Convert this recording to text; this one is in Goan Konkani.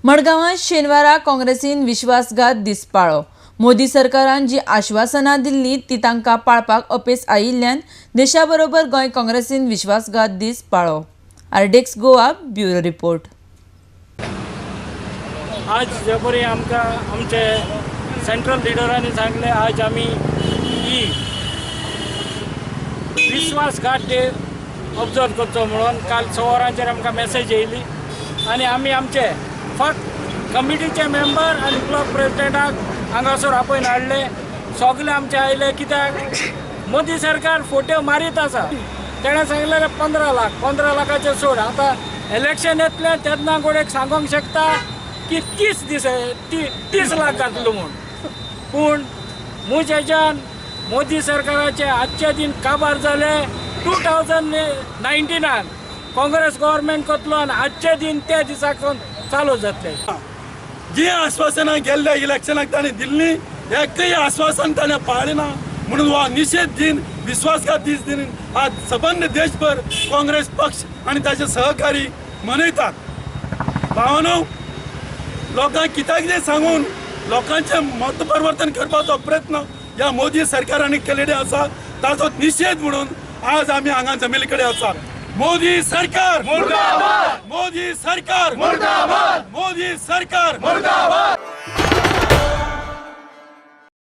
मडगांवांत शेनवारा काँग्रेसीन विश्वासघात दीस पाळ्ळो. मोदी सरकारान जी आश्वासनां दिल्ली ती तांकां पाळपाक अपेस आयिल्ल्यान देशा बरोबर गोंय काँग्रेसीन विश्वासघात दीस पाळ्ळो. RDX Goa bureau report. आज जे परी आमकां आमचे सेंट्रल लिडरांनी सांगलें, आज आमी ही विश्वासघात डे ऑब्जर्व करचो म्हणून काल 6 वरांचेर आमकां मॅसेज येयली आनी आमी आमचे फक्त कमिटीचे मेंबर आनी क्लब प्रेसिडेंटाक हांगासर आपोवन हाडले. सगळे आमचे आयले कित्याक मोदी सरकार फोट्यो मारीत आसा. तेणें सांगलें 15 लाख, 15 लाखाचें सोड, आतां इलेक्शन येतलें तेन्ना कोण सांगूंक शकता की 30 दीस 30 लाख घातलो म्हूण. पूण म्हज्याच्यान मोदी सरकाराचे आजचे दिन काबार जाले. 2019 काँग्रेस गव्हर्मेंट कोतलो आनी आजचे दिन त्या दिसाक चालू जातले. जी आश्वासनां गेल्ल्या इलेक्शनाक ताणें दिल्ली एकय आश्वासन ताणें पाळ्ळें ना म्हणून हो निशेध दिन, विश्वासघात दीस दिन आज सबंद देशभर काँग्रेस पक्ष आनी ताचे सहकारी मनयतात. भावानो, लोकांक कित्याक कितें सांगून लोकांचें मत परिवर्तन करपाचो प्रयत्न ह्या मोदी सरकारान केलेले आसा, ताचो निशेध म्हणून आज आमी हांगा जमिल्ले कडेन आसात. मोदी सरकार मुर्दाबाद, मोदी सरकार मुर्दाबाद, मोदी सरकार मुर्दाबाद.